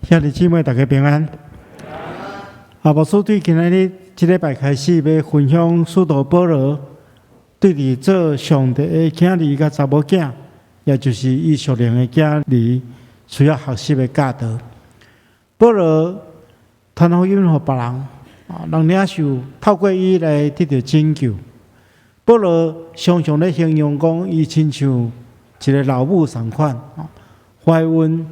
兄弟姊妹，大家平安。啊，牧師對今仔日這禮拜開始欲分享使徒保羅對佇做上帝的囝兒佮查某囝，也就是伊屬靈的囝兒需要學習的教導。保羅傳福音予別人，啊，人領受透過伊來得著拯救。保羅常常咧形容講，伊親像一个老母仝款，懷孕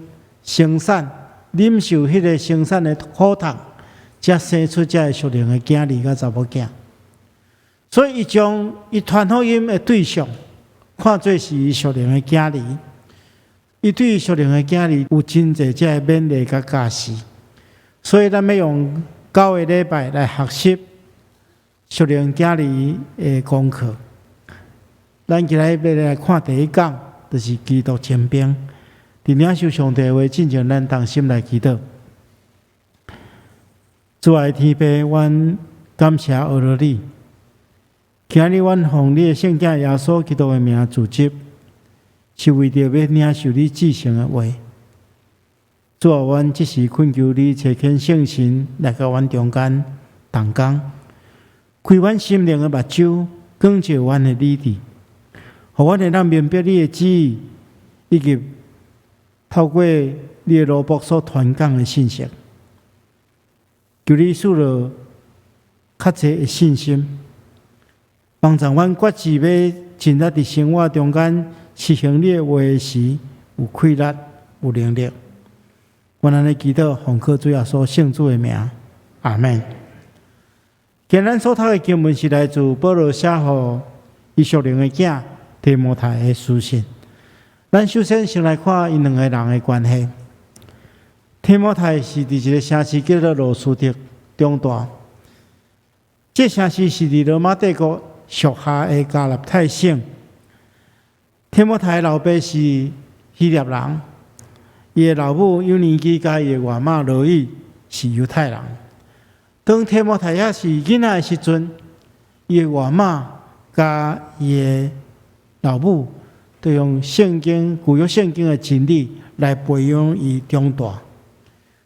生產，忍受彼个生產的苦痛，才生出這个屬靈的囝兒佮查某囝。所以，伊將伊傳福音的對象看做是伊屬靈的囝兒。伊對屬靈的囝兒有真濟這个勉勵佮教示。所以，咱欲用9個禮拜來學習屬靈囝兒的功課。咱今日欲來看第一講，就是基督精兵。佇領受上帝的話進前，咱同心來祈禱。主愛天父，阮感謝阿羅你。今日阮奉你的聖子耶穌基督的名聚集，是為著欲領受你至聖的話。主啊，阮這時懇求你差遣聖神來到阮中間同工，開阮心靈的目睭，光照阮的理智，予阮會當明白你的旨意，以及透過你的奴僕所傳講的信息，求你賜予較濟的信心，幫助阮決志欲盡力佇生活中間實行你的話時，有氣力、有能力。阮按呢祈禱，奉靠主耶穌聖子的名，阿門。今咱所讀的經文是來自保羅寫予伊屬靈的囝提摩太的書信。咱首先先來看𪜶兩个人的關係。提摩太是佇一个城市叫做路司得長大。這城市是佇羅馬帝國屬下的加拉太省。提摩太老爸是希臘人，伊的老母友尼基佮伊的外媽羅以是猶太人。當提摩太猶是囡仔的時陣，伊的外媽佮伊的老母就用聖經舊約聖經的真理來培養伊長大，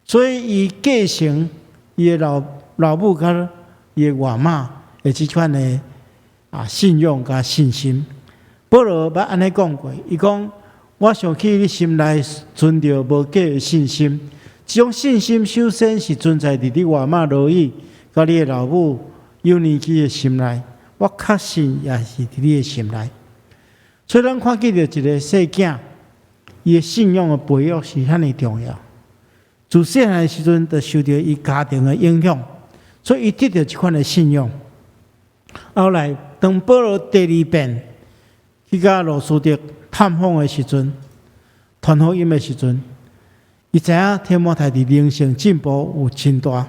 所以伊繼承伊的老老母佮伊的外媽的這款的信仰佮信心。保羅捌按呢講過，伊講：我想起你心內存著無假的信心，這種信心首先是存在佇你外媽羅以佮你的老母友尼基的心內，我確信也是佇你的心內。所以，咱看見著一个細囝，伊的信仰的培育是遐爾重要。自細漢的時陣，就受著伊家庭的影響，所以伊得著這款的信仰。後來，當保羅第二遍去佮路司得探訪的時陣，傳福音的時陣，伊知影提摩太佇靈性進步有真大，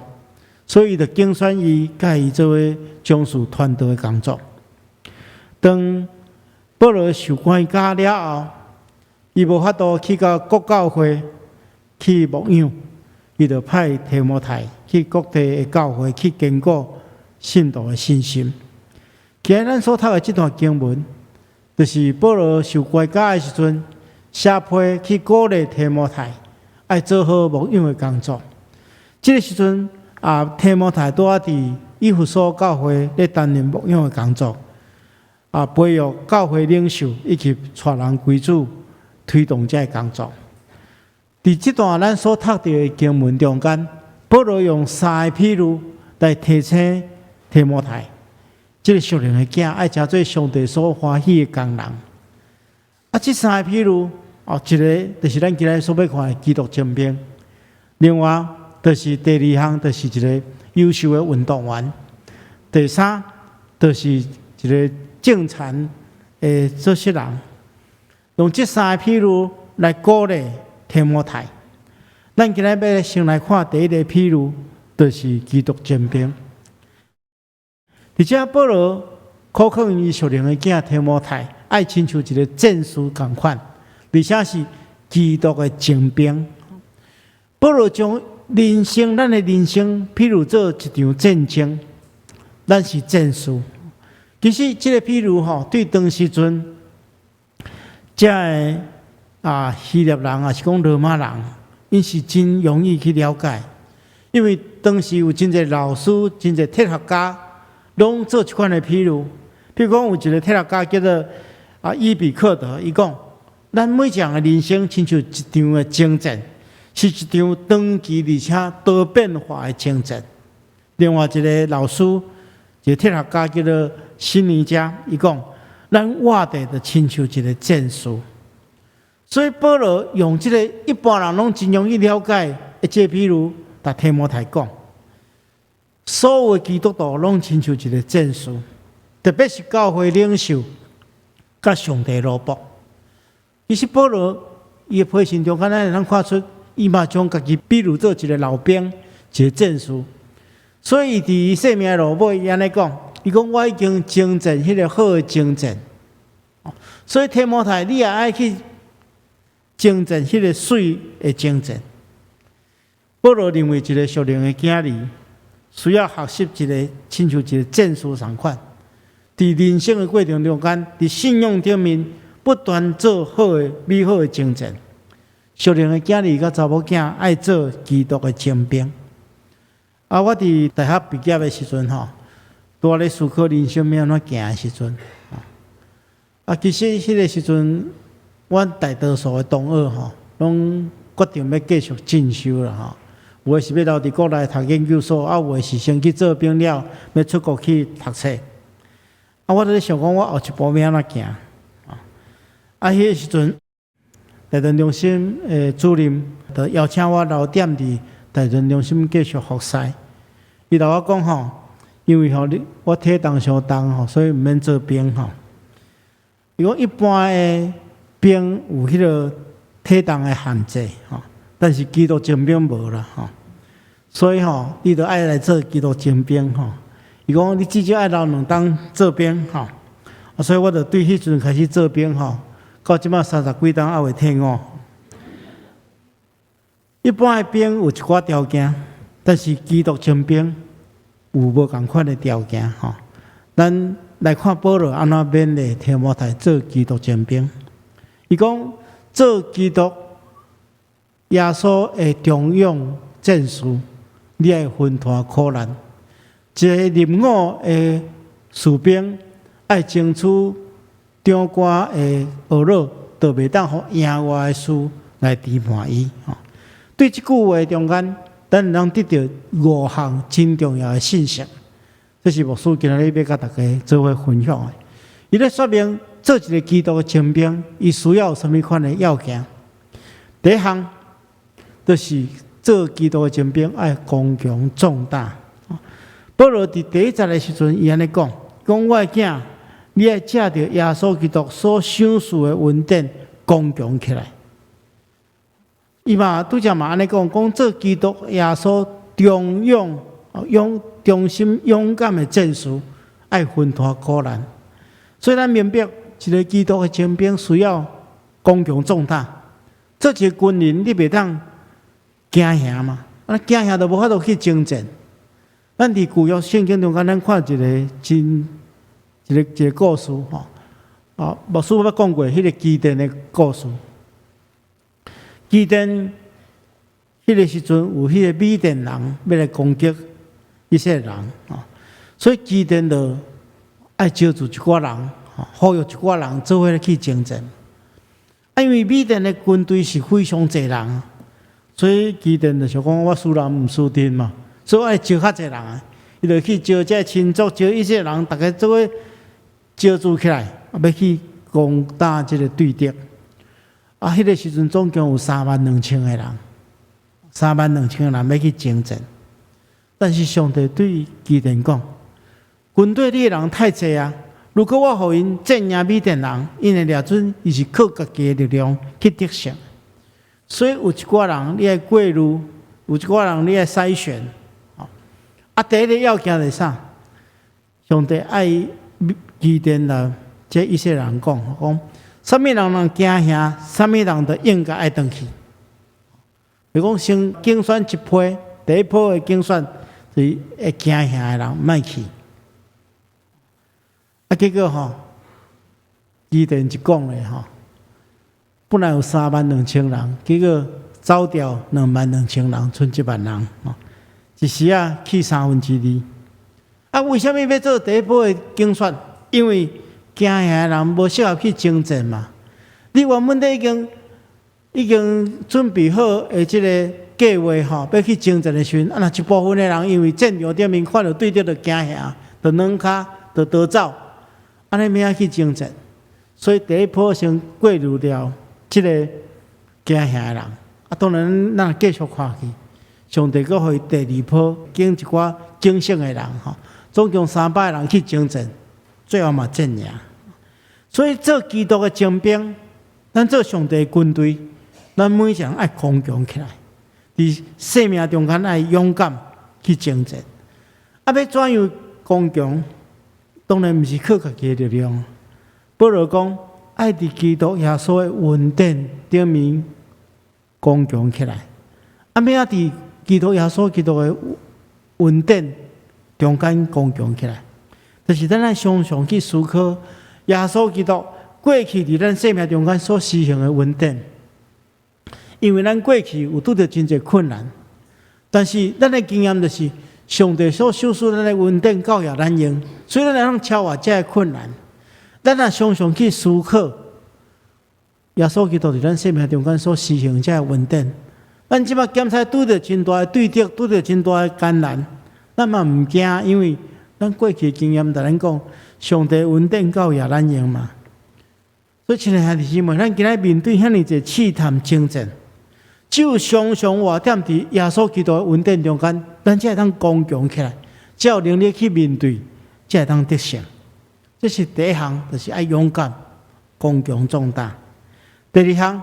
所以伊就揀選伊，佮伊做伙從事傳道的工作。當保羅受關監了後，伊無法度去到各教會去牧養，伊就派提摩太去各地的教會去堅固信徒的信心。今日咱所讀的這段經文，就是保羅受關監的時陣，寫批去鼓勵提摩太，愛做好牧養的工作。這个時陣啊，提摩太拄仔佇以弗所教會咧擔任牧養的工作。啊，培育教會領袖以及帶人歸主，推動這个工作。佇這段咱所讀著的經文中間，保羅用三个譬喻來提醒提摩太，這个屬靈的囝愛成做上帝所歡喜的工人。啊，這三個譬喻，哦，一个就是咱今日所欲看的基督精兵，另外就是第二項，就是一个優秀的運動員，第三就是一个種田的做穡人，用這三个譬喻來鼓勵提摩太。咱今日欲先來看第一个譬喻，就是基督精兵。佇遮保羅苦勸伊屬靈的囝提摩太，愛親像一个戰士仝款，而且是基督的精兵。保羅將人生，咱的人生，譬喻做一場戰爭，咱是戰士。其實，這个譬喻吼，對當時陣，遮个希臘人，抑是講羅馬人， 𪜶是真容易去了解，因為當時有真濟老師、真濟哲學家，攏做這款的比喻。比如講，有一個哲學家叫做伊比克德，伊講，咱每一人的人生親像一場的征戰，是一場長期而且多變化的征戰。另外一個老師，一個哲學家叫做辛尼加，伊講，咱活著就親像一個戰士。所以保羅用這個一般人攏真容易了解的這個比喻，共提摩太講，所有的基督徒攏親像一個戰士，特別是教會領袖佮上帝奴僕。其實保羅伊的批信中間，咱會當看出，伊嘛將家己比喻做一個老兵，一個戰士。所以伊佇伊生命的落尾，伊按呢講，伊講我已經征戰彼個好的征戰。所以提摩太，你也愛去征戰彼個媠的征戰。保羅認為一個屬靈的囝兒需要學習一個親像一個戰士仝款，佇人生的過程中間，佇信仰頂面不斷做好的美好的征戰。屬靈的囝兒佮查某囝愛做基督的精兵。我佇大學畢業的時陣吼，拄仔咧思考人生欲按怎行的時陣，其實彼個時陣，阮大多數的同學吼，攏決定欲繼續進修啦吼。有的是欲留佇國內讀研究所，有的是先去做兵了，欲出國去讀冊。我咧想講，我後一步欲按怎行？彼個時陣，大屯中心的主任就邀請我留踮佇大屯中心繼續服侍。伊共我講吼，因為吼你我體重傷重吼，所以毋免做兵吼。伊講一般的兵有彼個體重的限制吼，但是基督精兵無啦吼。所以吼，你著愛來做基督精兵吼。伊講你至少愛留兩冬做兵吼。所以我就對彼陣開始做兵吼，到這馬三十幾冬猶未退伍。一般的兵有一寡條件，但是基督精兵有無仝款的條件吼。咱來看保羅按怎勉勵提摩太做基督精兵。伊講做基督耶穌的忠勇戰士，你愛分擔苦難。一個入伍的士兵愛爭取長官的呵咾，就袂當予額外的事來遲緩伊。對這句話中間，咱會當得著五項真重要的信息。這是牧師今仔日欲共大家做伙分享的。伊咧說明做一個基督的精兵，伊需要啥物款的要件。第一項就是做基督的精兵愛剛強壯膽。保羅佇第一節的時陣，伊按呢講：講我的囝，你愛藉著耶穌基督所賞賜的恩典，剛強起來。伊嘛拄才嘛按呢講，講做基督耶穌忠勇、勇忠心、勇敢的戰士，愛分擔苦難。所以咱明白，一個基督的精兵需要剛強壯膽。做一個軍人，你袂當驚嚇嘛？驚嚇就無法度去征戰。咱佇舊約聖經中間，咱看一個真一個一個故事吼。牧師捌講過彼個基甸的故事。基甸彼個時陣有彼個米甸人欲來攻擊以色列人，所以基甸就愛招聚一寡人，呼籲一寡人做伙去征戰。因為米甸的軍隊是非常濟人，所以基甸就想講我輸人毋輸陣嘛，所以愛招較濟人啊。伊就去招這親族，招以色列人，逐家做伙招聚起來，欲去攻打這個對敵。彼個時陣總共有3萬2千個人，3萬2千個人欲去征戰。但是上帝對基甸講：軍隊裡的人太濟啊！如果我予𪜶戰贏米甸人，𪜶會掠準伊是靠家己的力量去得勝。所以有一寡人你愛過濾，有一寡人你愛篩選。第一個要件是啥？上帝愛基甸來這以色列人講，講啥物人人驚嚇，啥物人就應該愛轉去。比如講，先競選一批，第一批的競選就是會驚嚇的人莫去。結果吼，基甸一講咧吼，本來有3萬2千人，結果走掉22,000人，賰1萬人，吼，一時仔去三分之二。啊，為啥物欲做第一波的揀選？因為驚嚇的人無適合去征戰嘛。你原本都已經準備好的這個計劃吼，欲去征戰的時陣，啊，若一部分的人因為戰場頂面看著對敵就驚嚇，就軟跤，就逃走，按呢欲按怎去征戰？所以第一波先過濾掉這個驚嚇的人。啊，當然咱繼續看去，上帝閣予伊第二波揀一寡警醒的人吼，總共300人去征戰，最後嘛戰贏。所以做基督的精兵，咱做上帝的軍隊，咱每一個人愛剛強起來，佇生命中間愛勇敢去征戰。啊，欲怎樣剛強？當然毋是靠家己的力量。保羅講，愛佇基督耶穌的恩典頂面剛強起來。啊，欲按怎佇基督耶穌基督的恩典中間剛強起來？就是咱愛常常去思考耶穌基督過去佇咱生命中間所施行的恩典。因為咱過去有拄著真濟困難，但是咱的經驗就是上帝所賞賜咱的恩典夠予咱用，所以咱會當超越這个困難。咱若常常去思考耶穌基督佇咱生命中間所施行這个恩典，咱這擺檢查拄著真大的對敵，拄著真大的艱難，咱嘛毋驚，因為咱過去的經驗共咱講，上帝恩典夠予咱用嘛。所以，親愛的兄弟姊妹，咱今仔面對遐爾濟試探爭戰，只有常常活踮佇耶穌基督的恩典中間，咱才會當剛強起來，才有能力去面對，才會當得勝。這是第一項，就是愛勇敢、剛強壯膽。第二項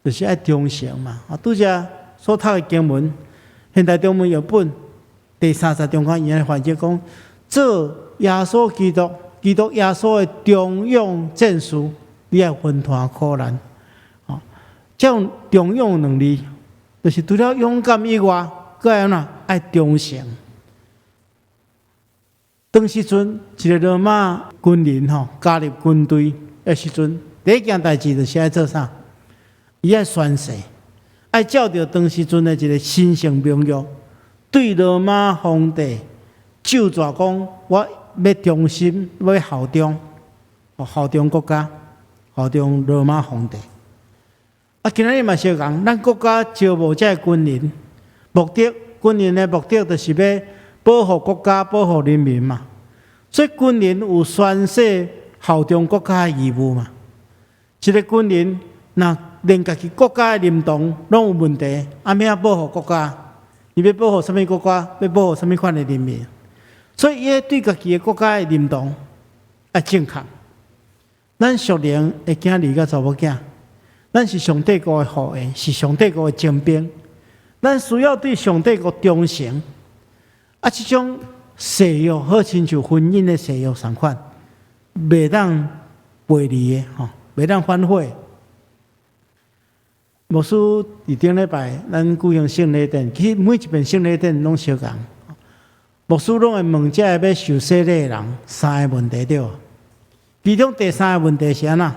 就是愛忠誠嘛。啊，拄才所讀的經文，現代中文譯本第三節中間伊按呢翻譯講，做耶穌基督、基督耶穌的忠勇戰士，你愛分擔苦難。這種忠勇兩字，就是除了勇敢以外，閣愛按怎愛忠誠。當時陣一個羅馬軍人吼加入軍隊的時陣，第一件代誌就是愛做啥？伊愛宣誓，愛照著當時陣的一個神聖盟約，對羅馬皇帝咒詛講：我欲忠心，欲效忠，效忠國家，效忠羅馬皇帝。啊，今仔日嘛相仝，咱國家招募這个軍人，目的軍人的目的就是欲保護國家、保護人民嘛。所以軍人有宣誓效忠國家的義務嘛。一個軍人若連家己國家的認同攏有問題，啊，欲按怎保護國家？伊欲保護啥物國家？欲保護啥物款的人民？所以，伊對家己的國家的認同愛正確。咱屬靈的囝兒佮查某囝，咱是上帝國的後裔，是上帝國的精兵。咱需要對上帝國忠誠。啊，這種誓約好親像婚姻的誓約仝款，袂當背離的吼，袂當反悔。牧師佇頂禮拜，咱舉行聖禮典，其實每一遍聖禮典攏相仝。牧師攏會問這个欲受洗禮的人三个問題對無？其中第三个問題是按怎？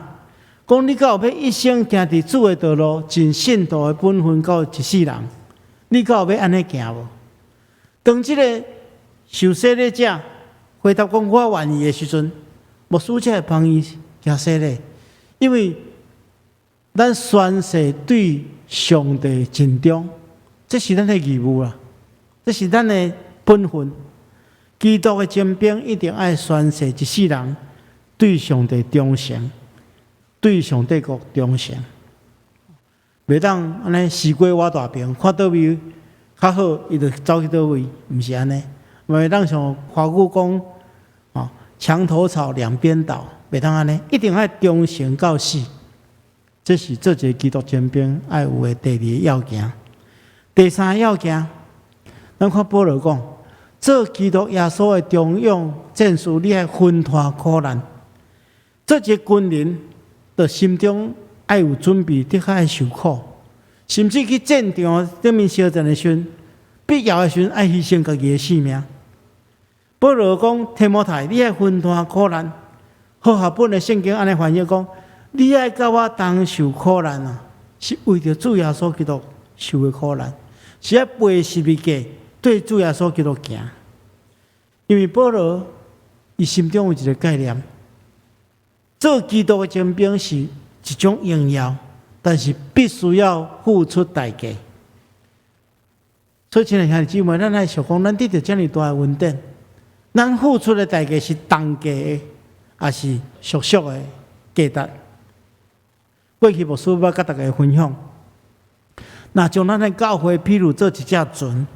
講你敢有欲一生行佇主的道路，盡信徒的本分到一世人，你敢有欲按呢行無？當這个受洗禮者回答講我願意的時陣，牧師才會幫伊行洗禮，因為咱宣誓對上帝盡忠，這是咱的義務啦，這是咱的本分。基督的精兵一定愛宣誓一世人對上帝忠誠，對上帝國忠誠，袂當按呢西瓜偎大邊，看佗位較好，伊就走去佗位，毋是按呢。袂當像華語講，哦，牆頭草兩邊倒，袂當按呢，一定愛忠誠到死。這是做一个基督精兵愛有的第二个要件。第三个要件，咱看保羅講，做基督耶穌的忠勇戰士，你愛分擔苦難。做一个軍人，就心中愛有準備，的確愛受苦，甚至去戰場頂面相戰的時陣，必要的時陣愛犧牲家己的性命。保羅講提摩太，你愛分擔苦難。和合本的聖經按呢翻譯講，你愛佮我同受苦難啊！是為著主耶穌基督受的苦難，是愛背十字架對主耶穌基督行。因為保羅伊心中有一個概念，做基督的精兵是一種榮耀，但是必須要付出代價。所以，親愛兄弟姊妹，咱愛想講，咱得著遮爾大的恩典，咱付出的代價是重價的，抑是俗俗的價值？過去牧師捌佮大家分享，若將咱的教會，譬如做一隻船，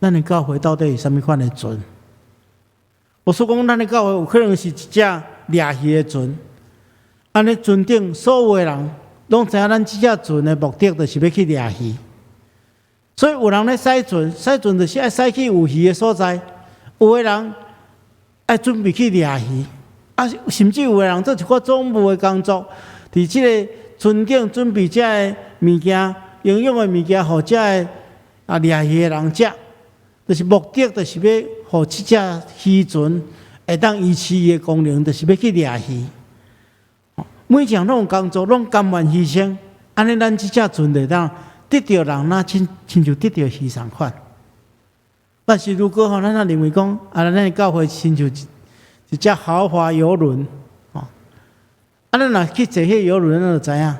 咱的教會到底是啥物款的船？牧師講，咱的教會有可能是一隻掠魚的船，按呢船頂所有的人攏知影，咱這隻船的目的就是欲去掠魚。所以有人咧駛船，駛船就是愛駛去有魚的所在；有的人愛準備去掠魚，啊，甚至有的人做一寡總務的工作，佇這个船頂準備這个物件、營養的物件，予這个掠魚的人食，就是目的，就是欲予這隻漁船會當維持伊的功能，就是欲去掠魚。每一項攏有工作，攏甘願犧牲，按呢，咱這隻船就會當得著人，若親親像得著魚仝款。但是如果吼，咱若認為講，啊，咱的教會親像一隻豪華郵輪，吼，啊，咱若去坐彼個郵輪，咱就知影，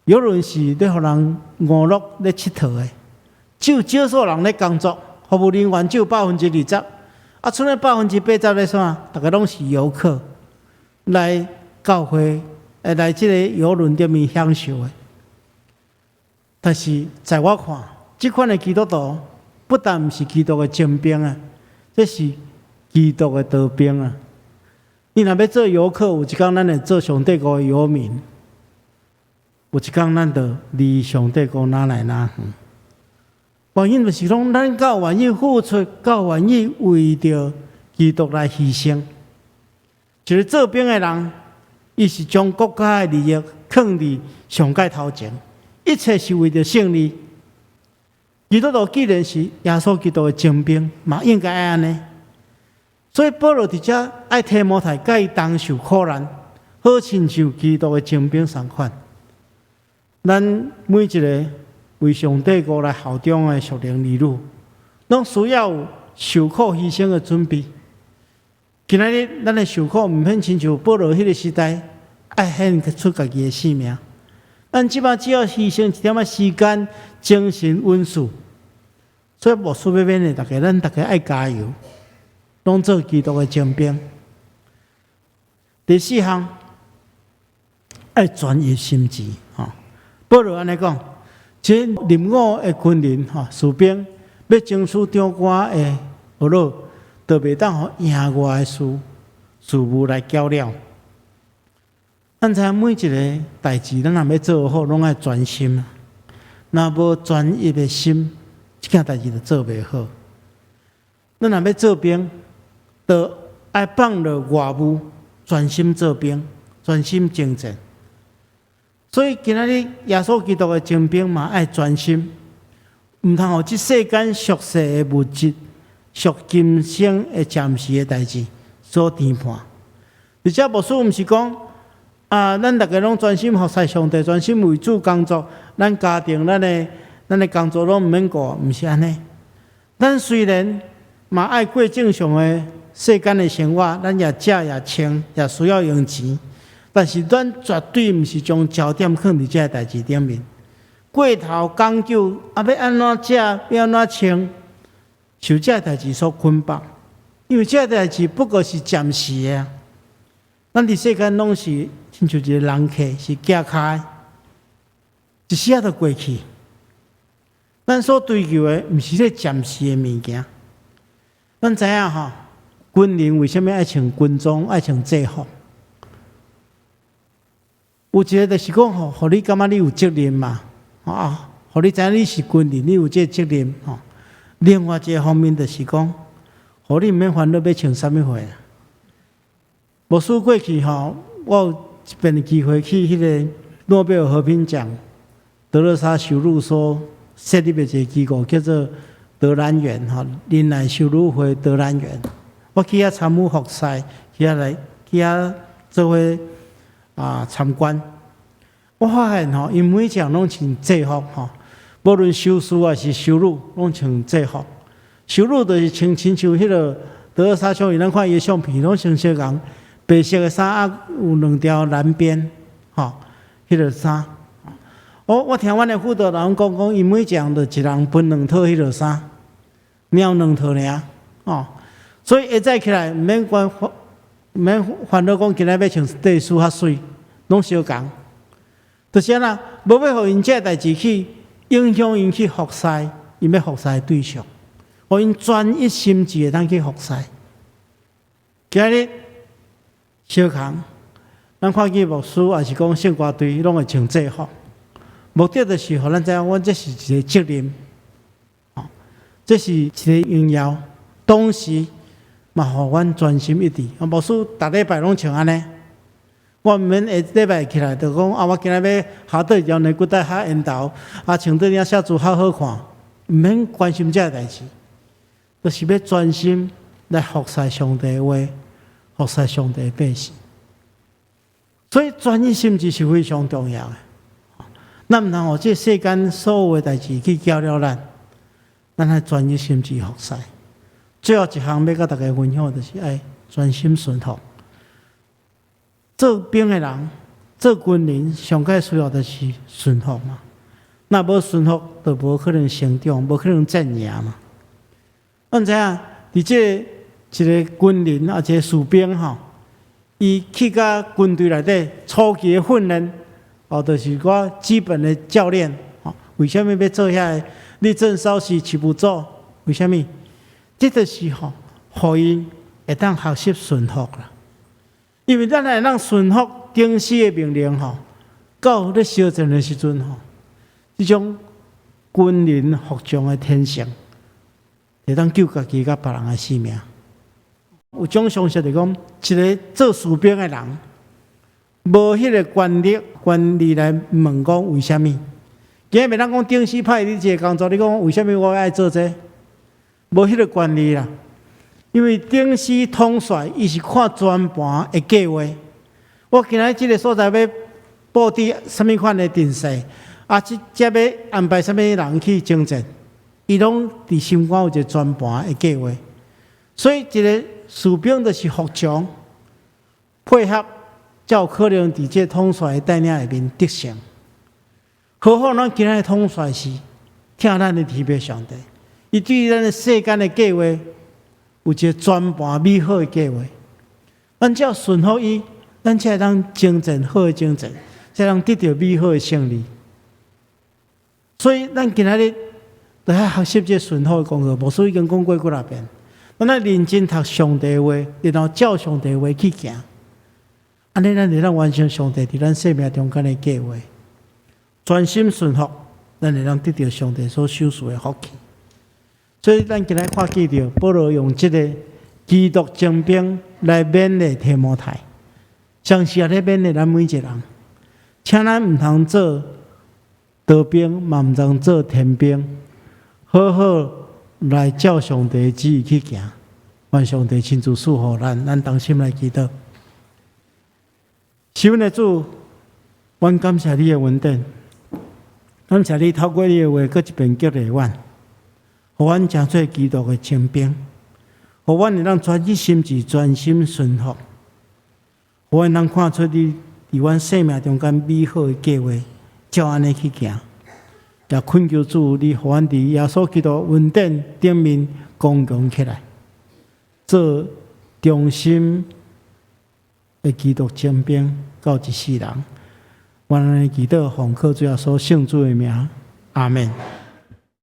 郵輪是咧予人娛樂、咧𨑨迌的，只有少數人咧工作，服務人員只有20%，啊，剩的80%咧啥？逐家攏是遊客來教會，來這個郵輪頂面享受的。但是在我看，這款的基督徒不但毋是基督的精兵啊，這是基督的逃兵啊！你若欲做遊客，有一工咱會做上帝國的遊民；有一工咱就離上帝國若來若遠。原因就是講，咱夠願意付出，夠願意為著基督來犧牲。一個做兵的人，伊是將國家的利益囥佇上蓋頭前。一切是為著勝利。基督徒既然是耶穌基督的精兵，嘛應該愛按呢。所以保羅佇遮愛提摩太佮伊同受苦難，好親像基督的精兵仝款。咱每一个為上帝國來效忠的屬靈兒女，攏需要有受苦犧牲的準備。今仔日咱的受苦，毋免親像保羅彼个時代，愛獻出家己的性命。咱這擺只要犧牲一點仔時間、精神、溫書，所以牧師欲勉勵大家，咱大家愛加油，攏做基督的精兵。第四項，愛專一心志。吼，保羅按呢講，這入伍的軍人吼，士兵欲爭取長官的學樂，就袂當予額外的事務來攪擾。咱知影每一个代誌，咱若欲做好，攏愛專心。若無專一的心，這件代誌就做袂好。咱若欲做兵，就愛放落外務，專心做兵，專心征戰。所以今仔日耶穌基督的精兵嘛，愛專心，毋通予這世間俗世的物質、屬今生的暫時的代誌所纏絆。而且牧師毋是講啊，咱逐家攏專心服侍上帝，專心為主工作，咱家庭、咱的工作攏毋免顧，毋是按呢。咱雖然嘛愛過正常的世間的生活，咱也食也穿，也需要用錢，但是咱絕對毋是將焦點放佇這个代誌頂面。過頭講究啊，欲按怎食，欲按怎穿，受這个代誌所捆綁，因為這个代誌不過是暫時的。咱佇世間攏是親像一個人客，是行跤的，一時仔就過去。咱所追求的，毋是這暫時的物件。咱知影吼，軍人為啥物愛穿軍裝、愛穿制服？有一个就是講吼，予你感覺你有責任嘛，啊，予你知影你是軍人，你有這个責任吼。另外一个方面就是講，予你毋免煩惱欲穿啥物貨。牧師過去吼，我有一遍機會去彼个諾貝爾和平獎德肋撒修女所設立的一个機構，叫做德蘭園吼，仁愛修女會德蘭園。我去遐參與服侍，去遐來去遐做伙參觀。我發現吼，𪜶每一項攏穿制服吼，無論修士抑是修女，攏穿制服。修女就是穿親像彼个德肋撒修女，咱看伊的相片，攏穿相仝白色的衫啊，有兩條藍邊，吼，彼个衫。我聽阮的輔導人講講，𪜶每一人就一人分兩套彼个衫，領兩套爾，哦。所以一早起來，毋免管，毋免煩惱講今仔欲穿短衫較媠，攏相仝。就是按呢，無欲予𪜶這代誌去影響𪜶去服侍，𪜶欲服侍的對象，予𪜶專一心志會當去服侍。今日相仝，咱看見牧師抑是講聖歌隊，攏會穿制服，目的就是予咱知影，阮這是一個責任，哦，這是一個榮耀，同時嘛，予阮專心一致。牧師逐禮拜攏穿按呢。我毋免下禮拜起來就講啊，我今仔欲下佗一條內骨帶較緣投，啊，穿佗領寫字較好看，毋免關心這个代誌，就是欲專心來服侍上帝的話，服侍上帝的百姓。所以專一心志是非常重要的。咱毋通予這世間所有的代誌去攪擾咱，咱愛專一心志服侍。最後一項欲佮大家分享，就是愛專心順服。做兵的人，做軍人，上蓋需要就是順服嘛。若無順服，就無可能成長，無可能戰贏嘛。咱知影，佇這一個軍人啊，一個士兵吼，伊去到軍隊內底初期的訓練，哦，就是寡基本的教練。吼，為啥物欲做遐个立正稍息齊步走？為啥物？這就是吼，予𪜶會當學習順服啦。因為咱會當順服頂司的命令吼，到咧相戰的時陣吼，這種軍人服從的天性，會當救家己佮別人的性命。有種常識就講，一個做士兵的人，無彼個權力、權利來問講為啥物。今日袂當講頂司派你這個工作，你講為啥物我愛做這個？無彼個權利啦。因為頂司統帥，伊是看全盤的計劃。我今仔這個所在欲布置啥物款的陣勢，啊，這這欲安排啥物人去征戰，伊攏佇心肝有一個全盤的計劃。所以，一個士兵就是服從、配合，才有可能佇這統帥的帶領下面得勝。何況咱今仔的統帥是疼咱的天父上帝，伊對咱的世間的計劃有一個全盤美好的計劃。咱只要順服伊，咱才會當征戰好的征戰，才能得著美好的勝利。所以，咱今仔日著愛學習這順服的功課。牧師已經講過幾若遍，咱愛認真讀上帝的話，然後照上帝的話去行。按呢，咱會當完成上帝佇咱生命中間的計劃。專心順服，咱會當得著上帝所賞賜的福氣。所以，咱今日看見著保羅用這個基督精兵來勉勵提摩太，相信也咧勉勵咱每一個人，請咱毋通做刀兵，嘛毋通做天兵，好好來照上帝的旨意去行。願上帝親自賜福咱，咱同心來祈禱。是阮的主，阮感謝你的恩典，感謝你透過你的話，閣一遍激勵阮，予阮成做基督的精兵，予阮會當專一心志、專心順服，予阮通看出你佇阮生命中間美好的計劃，照按呢去行。也懇求主，你予阮佇耶穌基督恩典頂面剛強起來，做忠心的基督精兵，到一世人。阮按呢祈禱，奉靠主耶穌聖子的名，阿門。